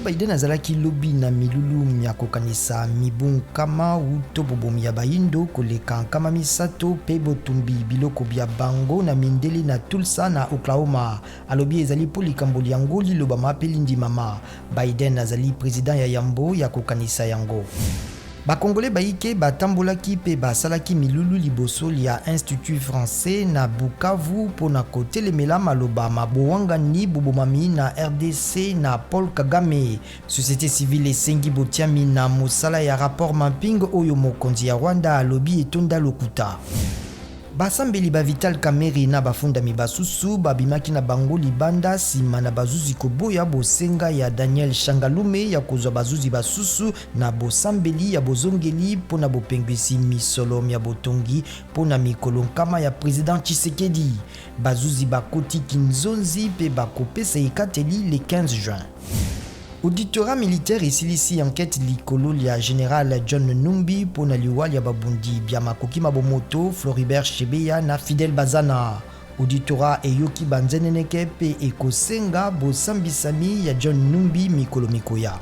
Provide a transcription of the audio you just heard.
Biden azalaki lobi na milulu mya kokanisa mibu nkama wuto bobomi ya bayindo koleka 300 mpe botumbi biloko bya bango na mindele na Tulsa na Oklahoma. Alobi ezali mpo likambo lyango lilobama mpe lindimama. Biden azali president ya yambo ya kokanisa yango. Ba Congolais bayike batambolaki mpe basalaki milulu liboso lya Institut français na Bukavu mpo na kotelemela maloba ma bowangani bobomami na rdc na Paul Kagame. Societe civile esengi botiami na mosala ya rapport mapping oyo mokonzi ya Rwanda alobi etonda lokuta. Basambeli ba Vital Kamerhe na bafundami basusu babimaki na bango libanda nsima na bazuzi koboya bosenga ya Daniel Shangalume ya kozwa bazuzi basusu na bosambeli ya bozongeli mpo na bopengwisi misolo mya botongi mpo na mikolo nkama ya president Tshisekedi. Bazuzi bakoti Kinzonzi mpe bakopesa ekateli le 15 juin. Auditorat militaire esilisi enquete likolo lya general John Numbi mpo na liwa lya babundi bya makoki ma bomoto Floribert Chebeya na Fidèle Bazana. Auditorat eyoki banzeneneke mpe ekosenga bosambisami ya John Numbi mikolo mikoya.